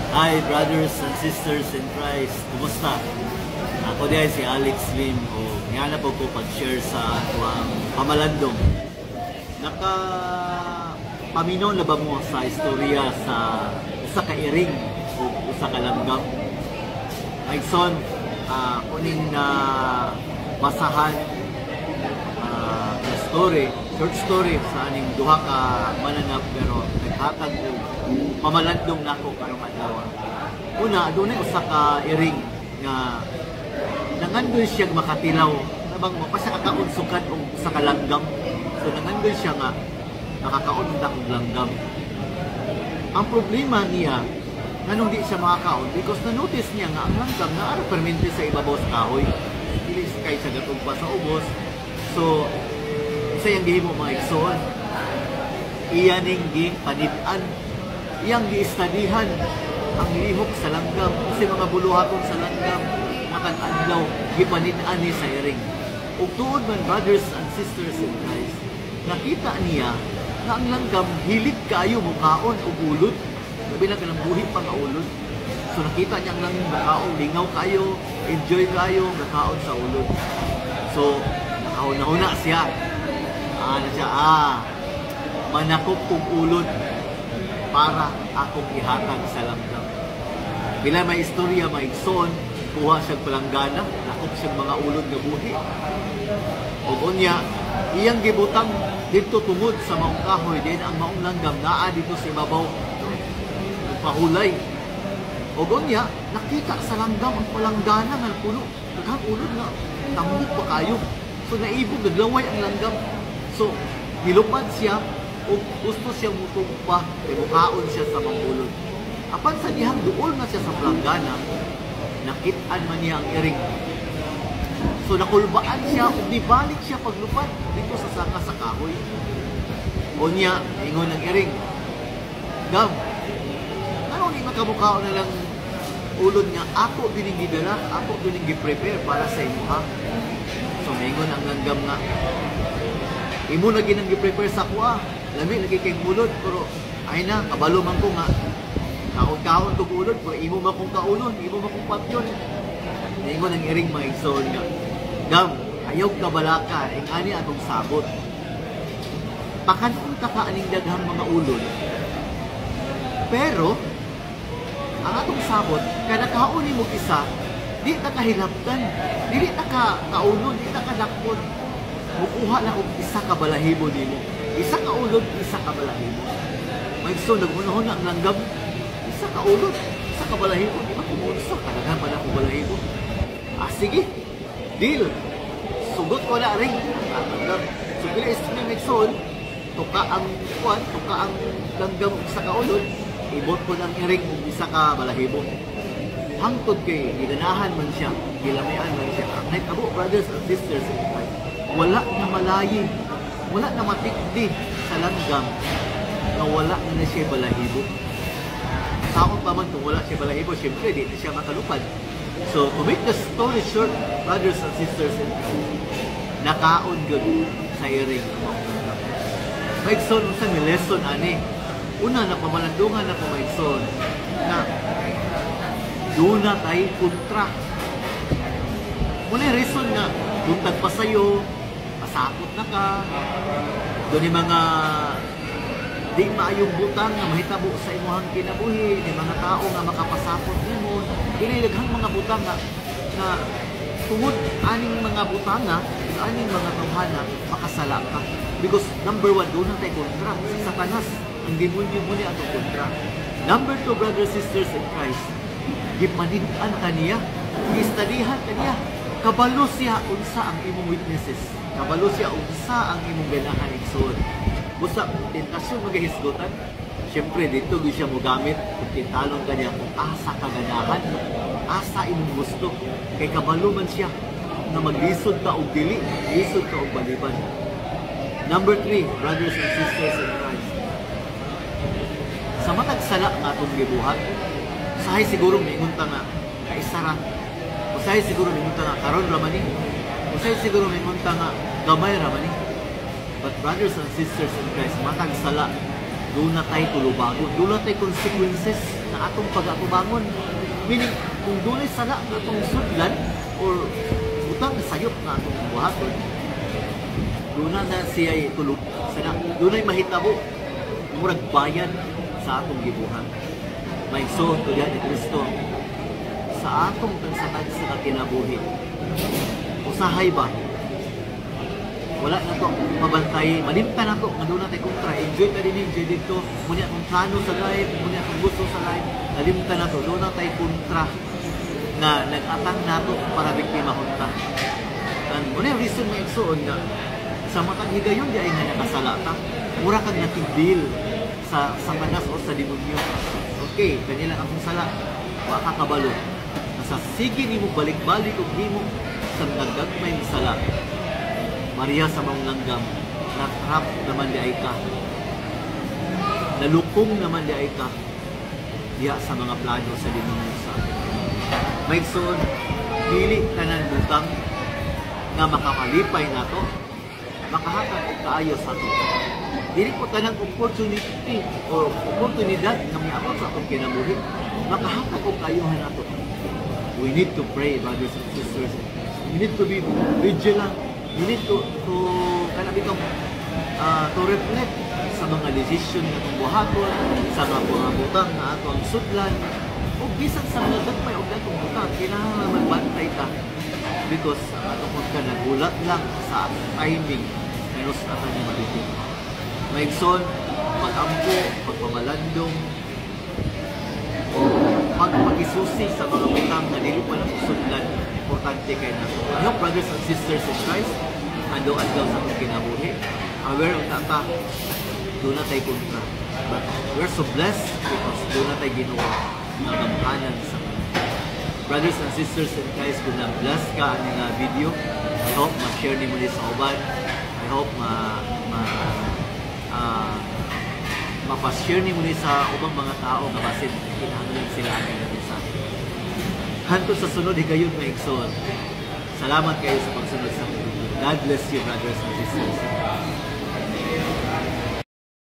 Hi, brothers and sisters in Christ. Kumusta? Ako diay si Alex Lim o ngana po ko pag-share sa atuang pamalandong. Naka paminaw na ba mo sa istorya sa usa ka iring o usa ka langgam? Maigsoon, kuning na basahan na story, short story sa aning duha ka mananap, pero naghatag og pamalandong nako karong adlaw. Una, adunay usa ka iring nga nangandoy siya makatilaw. Nabang mo pa siya kakaon sukad og usa ka langgam. So nangandoy siya nga makakaon ta og langgam. Ang problema niya, nganong di siya makakaon, because na-notice niya nga ang langgam naa ra permente sa ibabaw sa kahoy. Dili kay siya gatugpa sa ubos. So, isa iyang gihimo, mga igsoon. Iya ning gipanid-an. Iyang giistadihan ang lihok sa langgam. Kasi mga buluhaton sa langgam, matag adlaw, gipanid-an ni sa iring. Ug tuod man, brothers and sisters in Christ, nakita niya na ang langgam hilig kaayo mukaon og ulod. Labi na kanang buhi pa nga ulod. So nakita niya ang langgam mukaon, lingaw kayo, enjoy kayo, nakaon sa ulod. So, nakahuna-huna siya. Ano siya, manakop kong ulod para akong ihatag sa langgam. Bila may istorya, may igsoon, kuha siyang palanggana, nakop siyang mga ulod nga buhi. Ug unya, iyang gibutang didto tungod sa maong kahoy, din ang maong langgam naa dito sa ibabaw, nagpahulay. Ug unya, nakita sa langgam ang palanggana nga puno, daghang ulod nga tambok pa kayo. So naibog, naglaway ang langgam. So nilupad siya ug gusto siya mutugpa, kay mukaon siya sa mangulod. Apan sa dihang duol na siya sa palanggana, nakit-an man niya ang iring. So nakulbaan siya ug nibalik siya paglupad dito sa sanga sa kahoy. Unya, ingon ang iring, "Gam, ano ni makamukaon na lang ulod nga ako dining gidala, ako dining gi-prepare para sa imuha?" So mingon ang langgam nga, "Imo na ginang gi-prepare sa kuha. Lami lagi kay ulod, pero ay na kabalo man ko nga kaon-kaon kog ulod, pero imo man kong kaunon, imo man kong patyon." Ningon ang iring, mga igsoon, nga, "Gam, ayaw ka balaka, ing ani atong sabot. Pakanon ta ka aning daghang mga ulod. Pero ang atong sabot, kada kaon nimo isa, di ta kahilabtan, dili ta ka kaunon, di ta ka dakpon. Mukuha na og isa ka balahibo nimo. Isa ka ulod, isa ka balahibo." Maigsoon, naghunahuna ang langgam, isa ka ulod, isa ka balahibo, di ba kumunsa, kadaghan pa na akong balahibo. Ah, sige, deal. Sugot ko na rin. Ang langgam. So, pila is maigsoon, tuka ang kuan, tuka ang langgam og isa ka ulod, ibot ko ng iring og isa ka balahibo. Hangtod kay gidanahan man siya, gilamian man siya. Ang nahitabo, brothers and sisters in Christ, wala na malayi, wala na matikdi sa langgam na wala na na siya balahibo. Taon pa man kung wala siya balahibo, syempre di na siya makalupad. So, to make the story short, brothers and sisters in Christ, nakaon gud sa iring ang maong langgam. Maigsoon, unsa ni lesson ani? Una, napamalandungan ako, maigsoon, na duna tay kontra. Muna yung reason nga, buntag pa sa'yo, pasakot na ka, doon yung mga di maayong butang nga mahitabo sa imuhang kinabuhi, ni mga tao nga makapasakot nimo, dili daghang mga butang nga na tungod aning mga butanga, aning mga tawhana, makasala ka. Because number one, doon ang tay kontra. Si Satanas, ang demonyo mo ni atong kontra. Number two, brothers, sisters in Christ, gipanid-an ka niya, gistudihan ka niya, kabalo siya unsa ang imong weaknesses, kabalo siya unsa ang imong ganahan, igsoon. Busa tentasyon magahisgutan, syempre dito gyud siya mogamit kung tintalon ka niya kung asa ka ganahan, asa imong gusto, kay kabalo man siya nga maglisod ka og dili, lisod ka og baliban. Number three, brothers and sisters in Christ, sa matag sala nga atong gibuhat, usahay siguro miingon ta nga kaisa ra. Usahay siguro miingon ta nga karon ra man ni. Usahay siguro miingon ta nga gamay ra man ni. But brothers and sisters in Christ, matag sala, duna tay tulubagon, duna tay consequences na nga atong pag-atubangon. Meaning, kung dunay sala nga atong sudlan or butang nga sayop nga atong buhaton, duna na siya tulog sana, dunay mahitabo, murag bayad sa atong gibuhat. Mga igsoon, tulihan ni Kristo, sa atong tagsa-tagsa ka kinabuhi, usahay ba wala na to mabantay, malimtan na to nga duna tay kontra. Enjoy ka din, enjoy dito muni akong plano sa life, muni akong gusto sa life. Nalimtan na to duna tay kontra nga nag-atang nato para biktima ta. And muna yung reason, mga igsoon, nga sa matag higayon di ay nga nakasala ta, mura kag nakig-deal sa Satanas o sa demonyo. Okay, kani lang akong sala. Wa ka kabalo. Sa sige nimo balik-balik og himo sa mga gagmay nga sala, Maria sa mga langgam, natrap naman di ay ka. Nalukong naman di ay ka diya sa mga plano sa demonyo sa atin. Mga igsoon, dili tanan butang nga makakalipay nato, makahatag og kaayo sa ato. Dili po tanang opportunity o oportunidad nga miabot sa atong kinabuhi, makahatag og kaayuhan nato. We need to pray, brothers and sisters. We need to be vigilant. We need to kana bitong to reflect sa mga decision nga atong buhaton, sa mga butang nga atong sudlan, o bisan sa mga gagmay og atong butang, kinahanglan magbantay ta because ang atong kontra nagulat lang sa atong timing kanus ata ni mabitin. Mga igsoon, pag-ampo, pagpamalandong, o pagpagisusi sa mga butang nga dili pa lang sudlan, importante kay nato. I hope, brothers and sisters in Christ, adlaw-adlaw sa atong kinabuhi, aware unta ta, duna tay kontra. But we're so blessed because duna tay Ginoo nga gamhanan sa tanan. Brothers and sisters in Christ, kung na-bless ka ani nga video, I hope ma-share nimo ni sa uban. I hope ma ma mapa-share nimo ni sa ubang mga tao nga basin kinahanglan sila ani nga mensahe. Hantod sa sunod higayon, mga igsoon. Salamat kayo sa pagsunod sa video. God bless you, brothers and sisters.